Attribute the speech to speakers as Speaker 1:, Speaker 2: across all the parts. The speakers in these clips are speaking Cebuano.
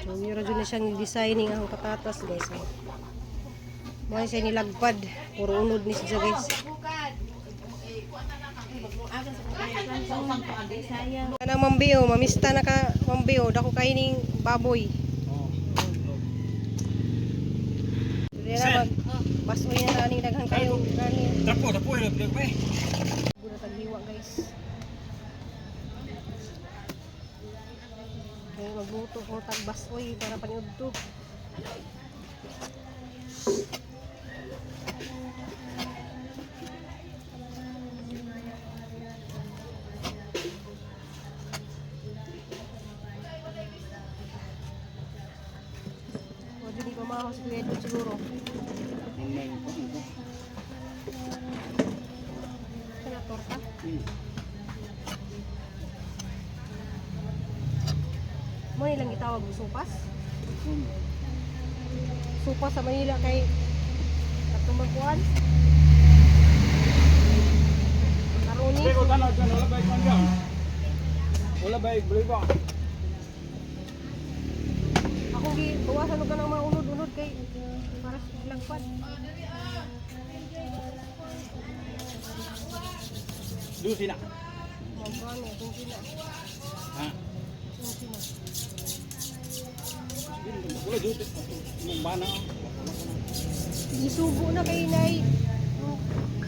Speaker 1: So, yun ra jud na siyang designing ang patatas, guys. Oh. Mo siya nilagpad. Puro unod ni siya, guys. Kanang mambio, mamista na ka mambio, dako kay ning baboy. Dili na mag basoy na aning daghan kayo kanin.
Speaker 2: Tapo, tapo, tapo, tapo.
Speaker 1: Guna taghiwa, guys. Kaya magluto ko tag basoy para paniudto. O, di pa mahaw si Kuya Edwin siguro. Kana torta? Mo nilang gitawag og supas? Supas sa Manila kay katong magkuan. Karuni.
Speaker 2: Pero tanaw dyan, wala ba ikon dyan? Wala ba ikon?
Speaker 1: Ako gi bawasan og kanang mga unod-unod kay para sa lagpad.
Speaker 2: Lucy na.
Speaker 1: Magkuan eh, tungki na.
Speaker 2: Ha?
Speaker 1: Tungki na.
Speaker 2: Wala duty. Mong bana.
Speaker 1: Gisugo na kay nay. Yung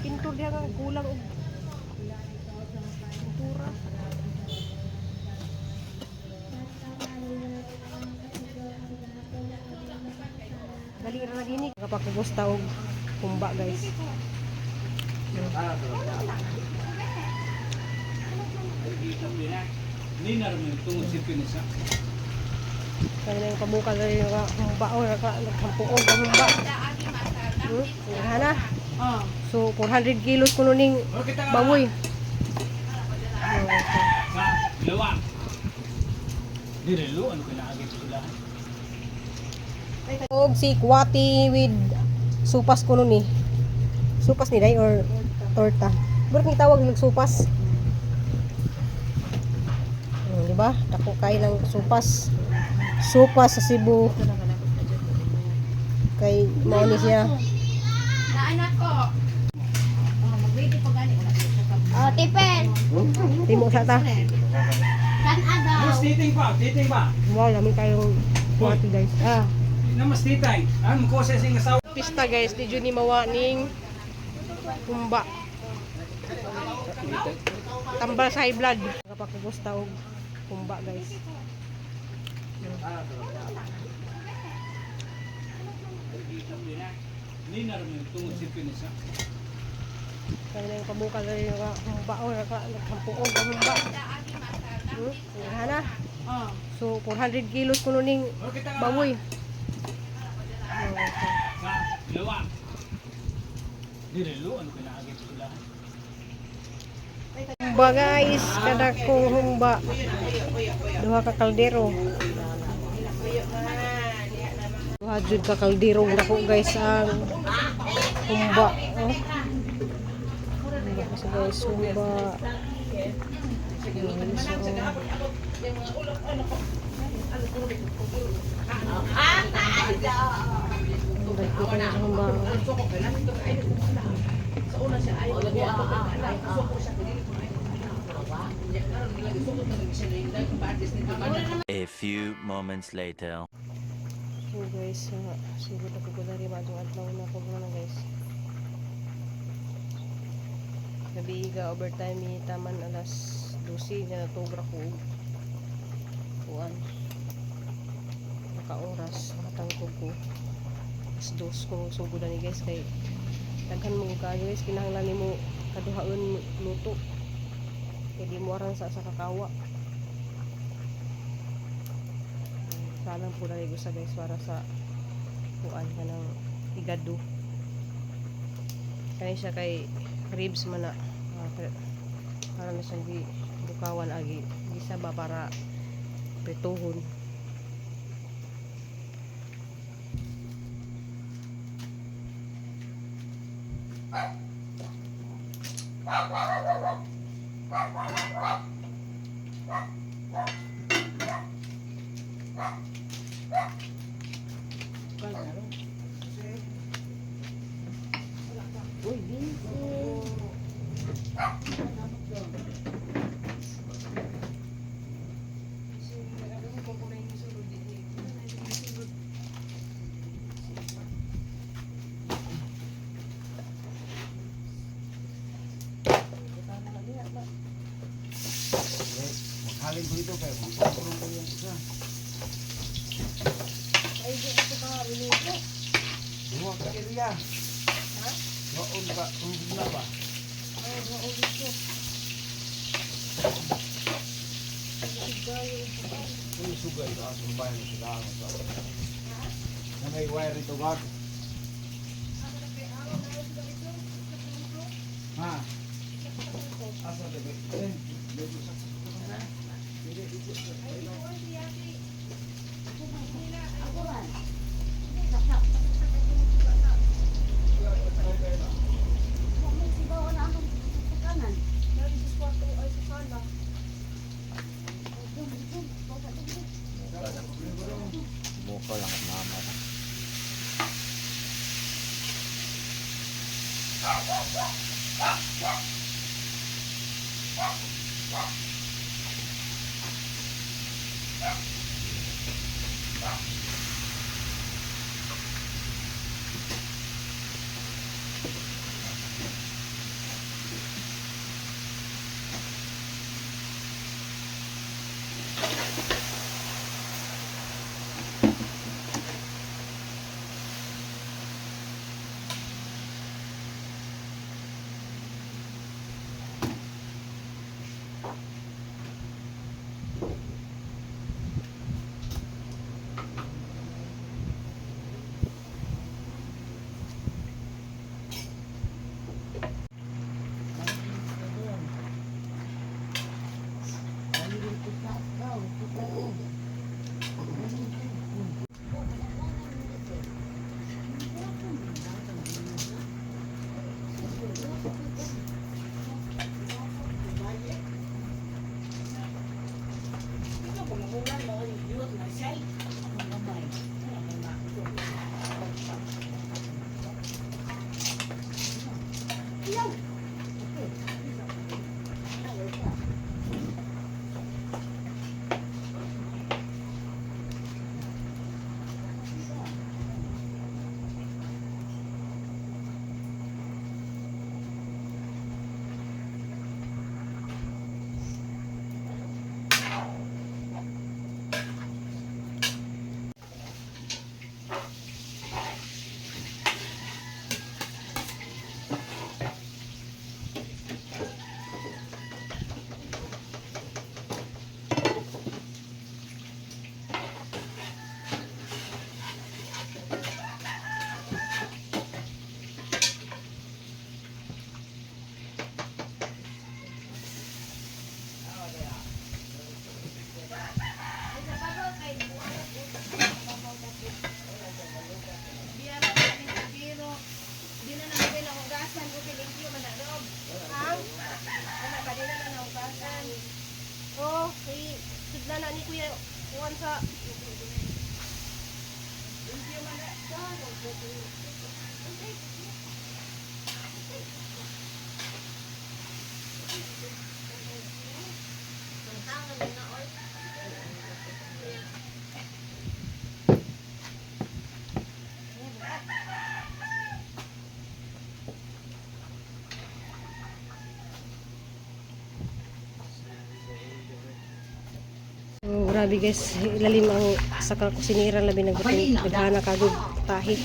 Speaker 1: pintor diha nga kulang og pintura. Dali ra lagi ni kapag gusta og humba, guys.
Speaker 2: Ni na rin tungod si Pinisa.
Speaker 1: Kaya na yung kabukal dali nga humba o naka nagkampuog ang humba. Na. So 400 kilos kuno ning baboy.
Speaker 2: Sa lawa. Direlo ano kinaagi sila?
Speaker 1: Og si Kwati with supas kuno ni. Supas ni day or torta. Burot ni tawag ng supas. Di ba? Dako kay ng supas. Supas sa Cebu. Kay mao ni siya.
Speaker 3: Oh, tipin.
Speaker 1: Timo sa ta.
Speaker 3: San adaw?
Speaker 2: Mas titing pa, titing pa.
Speaker 1: Wow, lami kayong kwati, guys. Ah.
Speaker 2: Na mas titay. Ano ko sa sing asawa?
Speaker 1: Pista, guys, di jud ni mawa ning humba. Tambal sa high blood. Kapag gusta og humba, guys.
Speaker 2: Ni na rin tungod si Pinisa.
Speaker 1: Kaya na yung kabukal dali nga humba o naka nagkampuog ang humba. Na. So 400 kilos kuno ning baboy.
Speaker 2: Sa lawa. Direlo ano kinaagi sila?
Speaker 1: Humba, guys, kada kong humba. Duha ka kaldero. Duha jud ka kaldero dako, guys, ang humba. Oh. Humba kasi, guys, humba. Ayan, so, ang dagko kayo sa humba.
Speaker 4: A few moments later.
Speaker 1: So guys, siguro ako ko dari matong adlaw na ko na, guys. Gabi ga overtime ni taman alas 12 na natugra ko. Kuan. Naka oras nakatangkog ko. Alas 2 ko sugod na ni, guys, kay daghan mo kayo, guys, kinahanglan nimo kaduhaon luto. Kay di mo aran sa kakawa. Salang po na sa, guys, para sa kuan ka ng igado. Kani siya kay ribs man na. Ah, para na siyang gi bukawan agi gisa ba para prituhon.
Speaker 5: Uy, busy.
Speaker 2: Maghalin ko ito kay magpapurong ko yung isa.
Speaker 1: Ay, di ito ka minuto.
Speaker 2: Duha ka area. Ha? Duhaon ka, na ba?
Speaker 1: Ay, duha dito.
Speaker 2: Kung sugay ka, sumbay mo sila ang sa. Na may wire ito ba? Ha? Asa ba? Eh, medyo sa
Speaker 4: Mukha lang at mama.
Speaker 1: Di na namin nahugasan. Okay, thank you, manarob. Ang? Ano ba, di na na nahugasan. Oh, kay sudla na ni Kuya Juan sa. Oh, grabe guys, ilalim ang sa kusinira labi nagbuting naghana kagog tahi.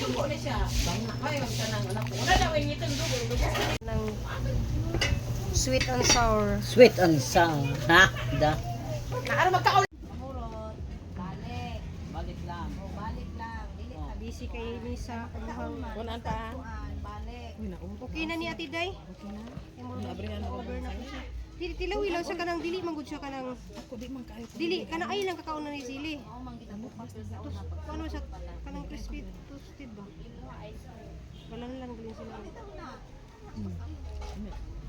Speaker 1: Ng sweet and sour.
Speaker 5: Sweet and sour. Ha? Da.
Speaker 3: Balik.
Speaker 5: Balik lang.
Speaker 3: Oh, balik lang. Dili ka
Speaker 1: Busy kay Nisa kumuhang
Speaker 3: kuan balik.
Speaker 1: Okay na ni Ate Day? Okay na. Over na po siya. Dili tilaw ilaw sa kanang dili manggod siya kanang
Speaker 6: Ako di man kaayo.
Speaker 1: Dili kana ay lang kakaon na ni sili.
Speaker 3: Mao man kita bukas sa una.
Speaker 1: Ano sa kanang crispy toasted ba? Wala na lang galin sila.
Speaker 3: Bitaw na.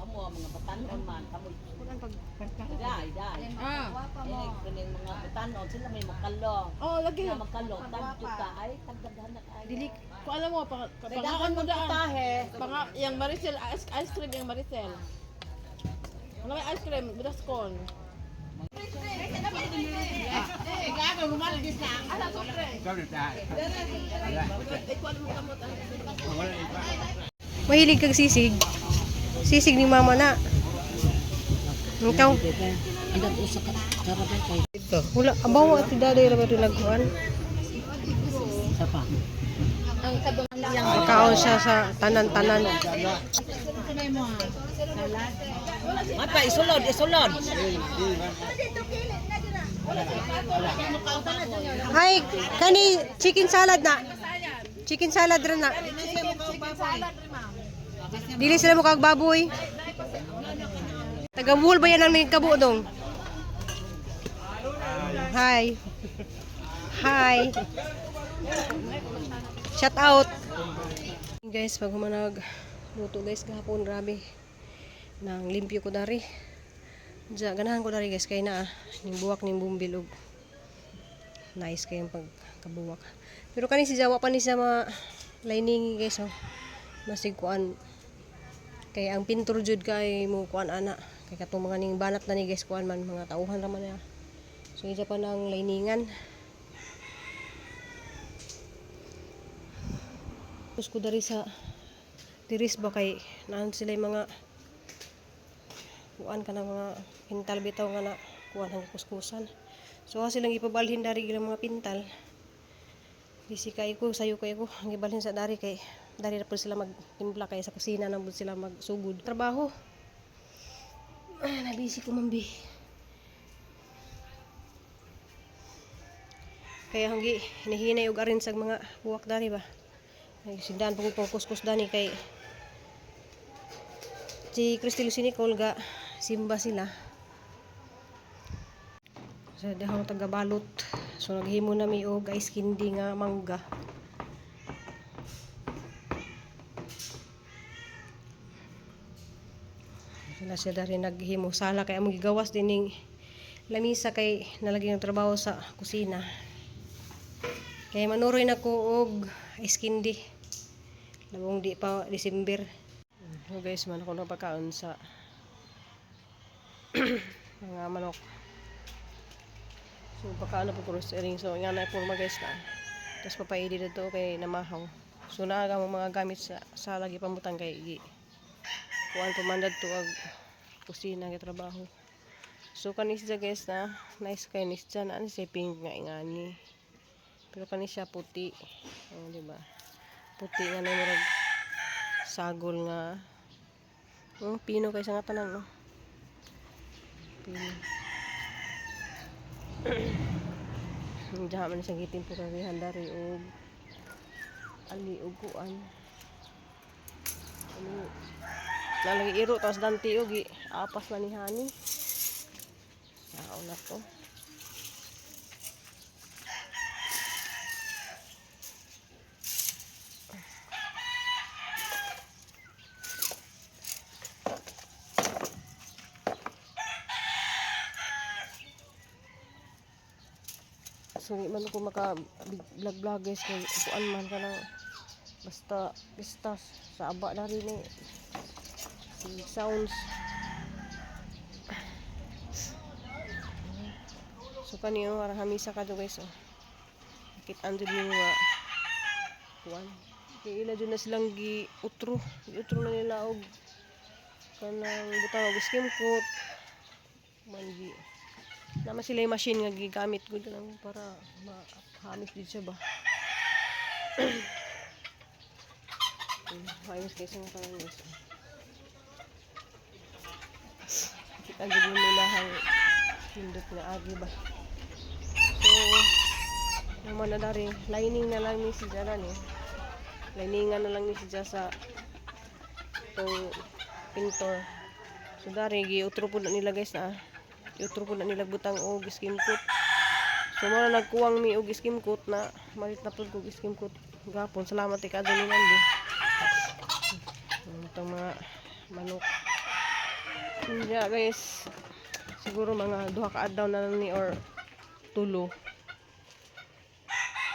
Speaker 5: Kamo ang mga batanon man, kamo
Speaker 1: Kuan pag
Speaker 5: dai dai.
Speaker 6: Ah.
Speaker 5: Eh, kaning mga batanon sila may makalo.
Speaker 6: Oh, lagi.
Speaker 5: Sila makalo, tagto ka ay tagdaghan na kaayo.
Speaker 6: Dili ko alam mo pa
Speaker 5: Kay
Speaker 6: pangaon
Speaker 5: daghan
Speaker 6: mo
Speaker 5: mo
Speaker 6: daan.
Speaker 5: putahe.
Speaker 6: Panga yang Maricel ice cream yang Maricel. Wala may ice cream, budas corn.
Speaker 1: Mahilig kag sisig. Sisig ni mama na. Ikaw.
Speaker 5: Andag usa ka karabay kay.
Speaker 1: Wala, abaw at daday ra ba ito nagkuhan?
Speaker 5: Sa pa.
Speaker 1: Kaon siya sa tanan-tanan.
Speaker 5: Mata isulod, isulod.
Speaker 1: Ay, kani chicken salad na. Chicken salad ra na. Dili sila mo kag baboy. Taga Bohol ba yan ang nagkabo dong? Hi. Hi. Shout out. Guys, pag humanag luto guys gahapon grabe. Nang limpyo ko dari. Diya, ganahan ko dari guys kay na ah, ning buwak ning bumbil og nice kayong pagkabuwak. Pero kani si Jawa pa ni siya ma lining guys oh. Masig kuan kay ang pintor jud kay mo kuan ana kay katong mga ning banat na ni guys kuan man mga tauhan ra man na. So isa pa ng liningan. Tapos ko dari sa diris ba kay naan sila yung mga kuan ka na mga pintal bitaw nga na kuan ang kuskusan. So silang ipabalhin dari ilang mga pintal. Busy kayo ko, sayo kayo ko. Ang ibalhin sa dari kay dari na po sila magtimpla kay sa kusina na po sila magsugod. Trabaho. Ah, nabisi ko mambi. Kaya hanggi hinihinay og arin sa mga buwak dari ba. Nagsindahan po ko kuskus dani kay si Christy Lucy Nicole ga simba sila. So dahong tagabalot. So naghimo na mi og ice candy nga mangga. Sila siya dari naghimo sala kay among gigawas dining lamisa kay nalagi ng trabaho sa kusina. Kay manuroy na ko og ice candy. Labong di pa December. So guys, man ako napakaon sa mga manok. So pagkaano po ko ring so nga na porma guys na. Tapos papaidi dito kay namahaw. So naaga mo mga gamit sa sala gipamutang kay gi. Kuan pamandad to ag kusina kay trabaho. So kani siya guys na nice kay ni siya na ano siya pink nga ingani. Pero kani siya puti. Oh, di ba? Puti nga na murag sagol nga. Oh, pino kay sa nga tanan no. Pino. Diha man siya gitemporary dari og ali og kuan. Ano lalagi iro tapos danti og apas na ni hani. Sao na to. So di man ko maka vlog vlog guys kay kuan man ka lang basta basta sa aba na rin eh. Si sounds. So kaniyo para hamisa ka do guys oh. Kitaan jud yung mga kuan. Kay ila jud na silang gi utro, gi utro na nila og kanang butang og skim coat. Man gi naman sila yung machine nga gigamit gud lang para mahamis din siya ba. Ayos kaysa nga parang guys. Kita jud yung nilahang pindot nga agi ba. So, naman na dari, lining na lang ni si Jaran eh. Liningan na lang ni si Ja sa tong pintor. So dari, giutro po na nila guys na. Giutro po na nila butang og skim coat. So mo na nagkuwang mi og skim coat na malit na pud kog skim coat gapon. Salamat kay Kadto ni Nandi. Itong mga manok. Kaya guys, siguro mga duha ka adlaw na lang ni or tulo.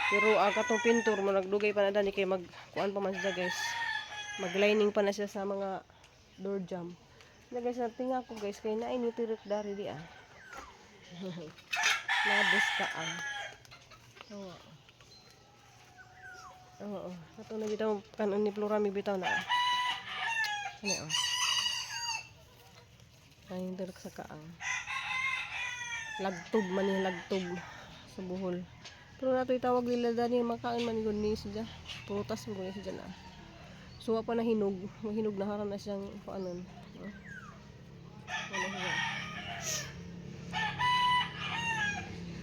Speaker 1: Pero ang katong pintor mo nagdugay pa na dani kay mag kuan pa man siya, guys. Maglining pa na siya sa mga door jam. Na guys, natinga ko guys kay naay ni tirik dari di ah. Nabos ka ang. Oo. Oo. Kato na bitaw kanon ni Flora mi bitaw na. Ano oh. Ay, tirik sa kaang. Lagtob man yung lagtob sa buhol. Pero nato itawag nila dani makain man gud ni siya. Prutas mo ni siya na. Suwa pa na hinog, mahinog na haran na siyang kuanon. Oh. Ano siya?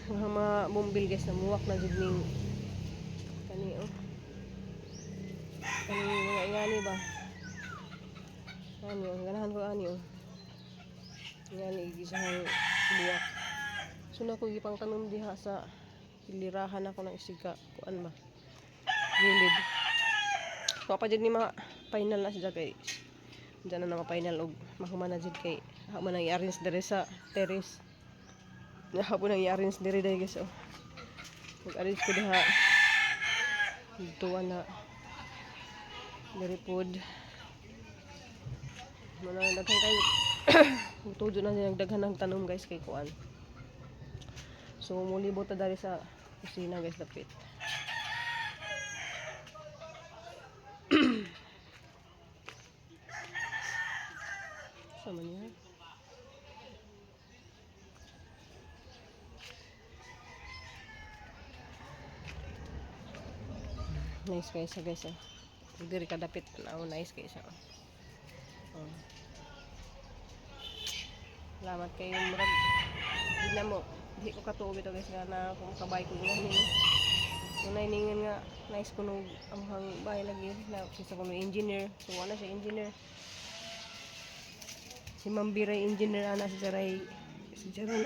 Speaker 1: Mga mga bumbil guys na muwak na jud ning kani oh. Kani mga ingani ba? Ani oh, ganahan ko ani oh. Ingani gisahang buwak. So na ko gipang tanom diha sa hilirahan ako ng isiga kuan ba. Gilid. So pa jud ni mga final na siya kay diyan na mga final og mahuman na jud kay hapon nang i-arrange diri sa terrace. Hapon nang i-arrange diri dai guys oh. Mag-arrange ko diha. Dito na diri pod. Muna daghan kay tujo na siya daghan ng tanom guys kay kuan. So mulibot ta diri sa kusina guys dapit. Sama niya. Nice guys, ah, guys. Ah. Diri ka dapit na oh, nice guys. Ah. Oh. Salamat kayo murag. Di na mo. Di ko katuo ito guys nga na kung kabay ko nga nimo. Unay ningon nga nice kuno ang hang bahay lagi na kisa kuno engineer. So wala siya engineer. Si Ma'am Biray engineer ana si Jaray si Jaray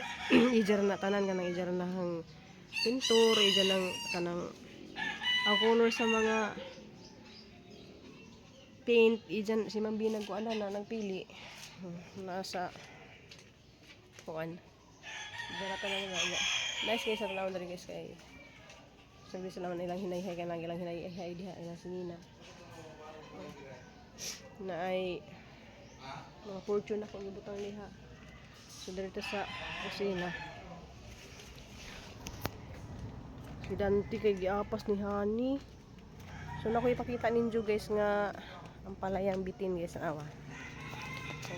Speaker 1: ijar na tanan kanang ijar na hang pintor ijar nang kanang ang color sa mga paint ijan si Ma'am Binag ko ana na nagpili. Nasa kuan ijar na tanan nga nga. Nice kay sa tanawon diri guys kay sabi sa naman ilang hinayhay kanang ilang hinayhay diha ilang sinina na ay mga fortune ako gibutang liha. So dito sa kusina. Si Dante kay giapas ni Hani. So nako ipakita ninyo guys nga ang palayang bitin guys ang awa. So,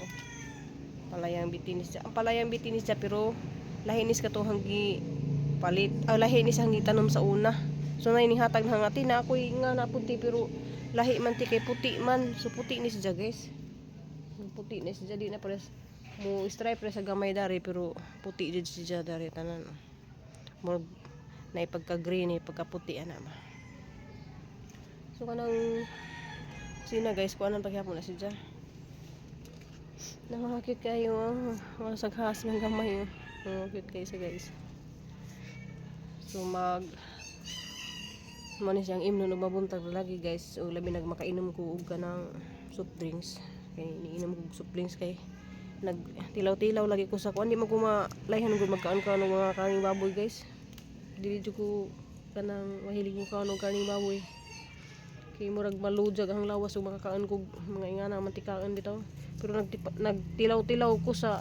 Speaker 1: palayang bitin siya. Ang palayang bitin siya pero lahi ni sa katuhang gi palit. Ah, lahi ni sa gitanom sa una. So nay nihatag na nga na ako'y nga napunti pero lahi man ti kay puti man. So puti ni siya guys. Ang puti ni siya di na pares mo stripe ra sa gamay dari pero puti jud siya dari tanan. More na pagka green na pagka puti ana ba. So kanang sina guys kuan ang paghapon na siya. Nakakakit kayo oh. Mga saghas ng gamay oh. Nakakit kayo sa guys. So mag mo ni siyang imnon og mabuntag lagi guys. So labi nag makainom ko og kanang soft drinks. Kay iniinom ko og soft drinks kay nag tilaw-tilaw lagi ko sa kuan di man ko malayhan gud magkaon-kaon og mga kaning baboy guys. Dili jud ko kanang mahilig mo kaon og kaning baboy. Kay murag malujag ang lawas ug makakaon kog mga ingana mantikaon bitaw. Pero nagtilaw-tilaw ko sa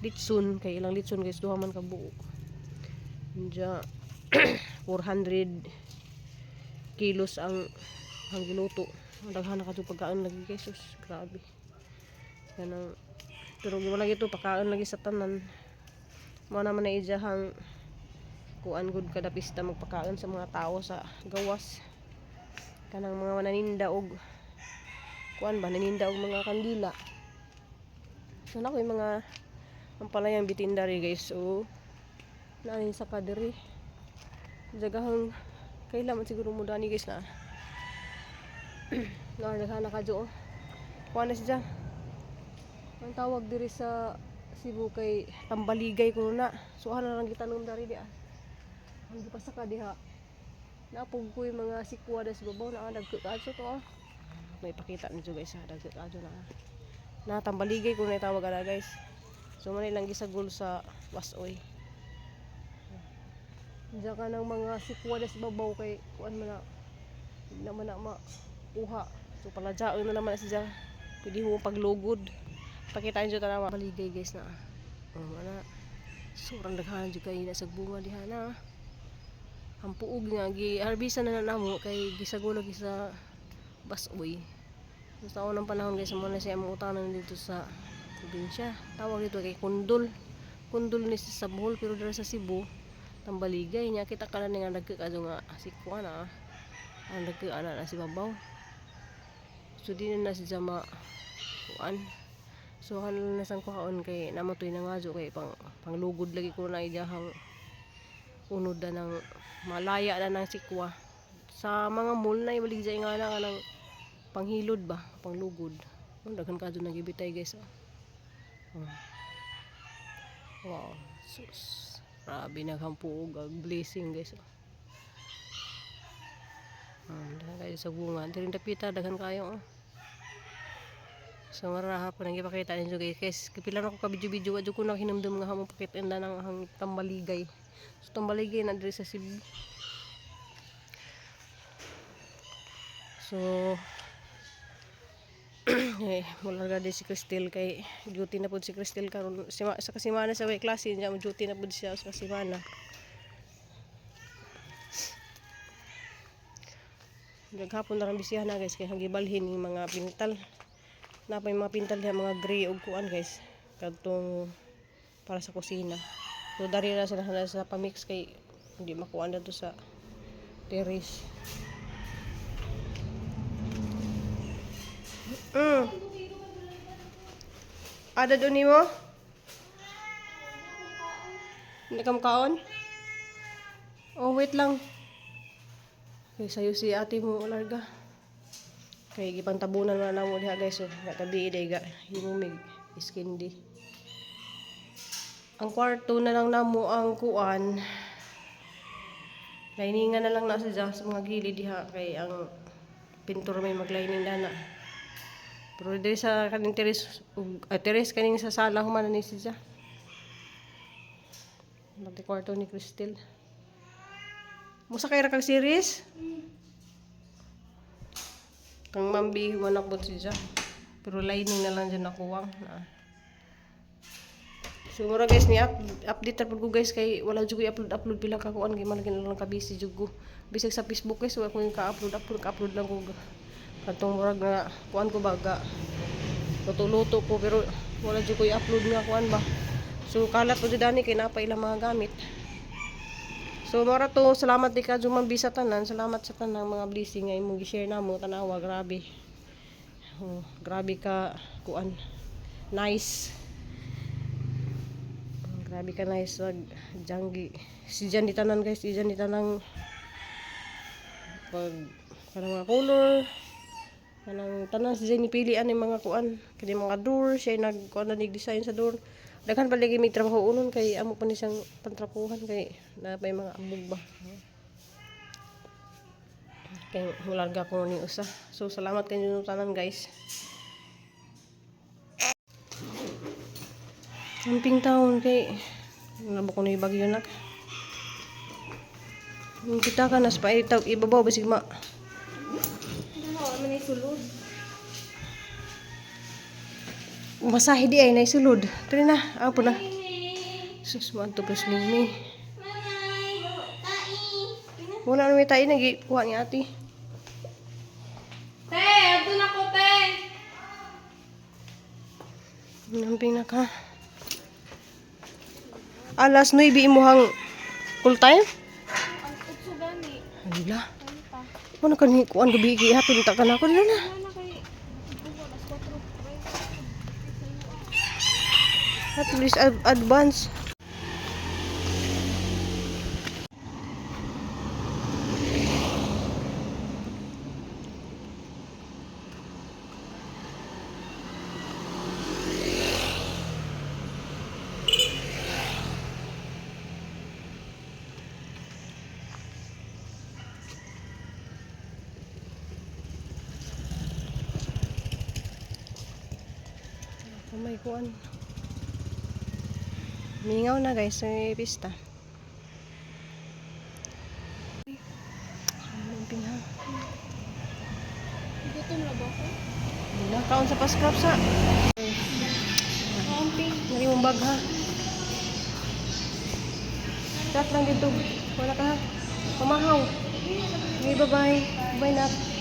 Speaker 1: litson kay ilang litson guys duha man ka buok. Diya 400 kilos ang giluto. Ang daghan na kadto pagkaon lagi guys. Sus, grabe. Kanang pero wala gito pakaon lagi sa tanan. Mao naman na ijahang kuan gud kada pista magpakaon sa mga tao sa gawas. Kanang mga mananinda og kuan ba naninda og mga kandila. So na ko yung mga ang palayang bitin dari guys. So naanin sa kadiri. Jagahang kailan man siguro mo dani guys na. Na daghan na kadyo oh. Kuan na siya. Ang tawag diri sa Cebu kay tambaligay kuno na. So ana lang gitanom dari di ah. Ang gipasaka diha. Napog ko yung mga sikwa das babaw na nagkadso to ah. May ipakita ninyo guys ha. Dagdag adyo na. Na tambaligay ko na itawag ana guys. So man ilang gisagol sa wasoy. Diyan ka ng mga sikwa na sa babaw kay kuan man na hindi naman na makuha. So paladyaon na naman na siya. Pwede mo paglugod. Pakita nyo tanawa. Baligay guys na. Oh, ana. Sobrang daghan jud kay na sa bunga diha na. Ang puog nga gi harbisa na na namo kay gisagol lagi sa basoy. So, sa unang panahon guys, mo na siya among utanan dito sa probinsya. Tawag dito kay Kundol. Kundol ni sa Bohol pero dira sa Cebu tambaligay niya kita ka na nga nagkakadyo nga sikwa na ang nagkaana na si babaw. So di na na siya ma kuan. So halos na sang kuhaon kay namatoy na nga kay pang panglugod lagi ko na iyahang unod na ng malaya na ng sikwa. Sa mga mall na ibalik dyan nga na ng panghilod ba, panglugod. Oh, daghan ka dyan nagibitay guys. Oh. Oh. Wow, sus. Grabe naghampuog ang blessing guys. Oh. Daghan kayo sa bunga. Diri dapita daghan kayo. Oh. So mara hapon ang ipakita ninyo guys. Guys, kapila na ko ka video-video adyo ko na hinumdum nga hamong pakita na ng ang tambaligay. So tambaligay na diri sa Cebu. So eh, mula di si Cristel kay duty na pud si Cristel karon sa kasimana sa way klase niya mo duty na pud siya sa kasimana. Naghapon na rin bisihan na guys kay gibalhin yung mga pintal. Napay mga pintal diha mga gray ug kuan guys kadtong para sa kusina. So dari ra sila na sa pamix kay hindi makuan na to sa terrace. Ada doon nimo? Hindi ka makaon? Oh, wait lang. Okay, sayo si ate mo, larga. Kay gipantabunan man namo diha guys. So, natabi day ga himumig iskindi. Ang kwarto na lang namo ang kuan. Liningan na lang na siya sa mga gilid diha kay ang pintor may maglining dana. Pero diri sa kaning teres ug teres kaning sa sala human na ni siya. Pati kwarto ni Cristel. Musa kay ra kag series? Kang mambi wanak bud siya. Pero lining na lang dyan nakuwang. Na. So mura guys ni up, update ra pud ko guys kay wala jud ko i-upload upload pila ka kuan kay malaki na lang ka busy jud ko. Bisag sa Facebook guys wala ko yung ka-upload upload ka-upload lang ko katong murag na kuan ko baga. Luto-luto ko pero wala jud ko i-upload nga kuan ba. So kalat po jud ani kay napa ilang mga gamit. So mora to, salamat di ka jumambi sa tanan, salamat sa tanang mga blessing nga imong gi-share namo tanawa grabe. Oh, grabe ka kuan. Nice. Grabe ka nice wag janggi. Si Jan di tanan guys, si Jan di tanang pag kanang mga color kanang tanan si Jan nipili ani mga kuan kini mga door siya nag kuan na design sa door daghan pa lagi may trabaho unon kay amo pa ni siyang pantrapuhan kay na may mga ambog ba kay mularga ko ni usa. So salamat kanyo tanan guys. Amping taon kay nabo ko na yung bagyo nak. Yung kita ka nas pa itaw ibabaw basig ma.
Speaker 3: Ano, man sulod.
Speaker 1: Masahe di ay naisulod. Tara na, apo na. Sus mo anto pas mingmi. Wala na may tayo nagikuha ni ate.
Speaker 6: Te, adto na ko, te.
Speaker 1: Namping na ka. Alas 9 imuhang full time?
Speaker 6: Ang utso gani.
Speaker 1: Hala. Ano ka ni kuan gabi gihapon ta ka na ko na.
Speaker 6: Wala kay alas 4.
Speaker 1: At least advance. Uy, kuan. Mingaw na, guys, sa pista. Ay, ha.
Speaker 3: Gutom na ba ako?
Speaker 1: Wala, kaon sa paskrap sa.
Speaker 3: Kamping.
Speaker 1: Nari mong bag ha. Chat lang dito. Wala ka ha. Pamahaw. Okay, bye-bye. Bye na.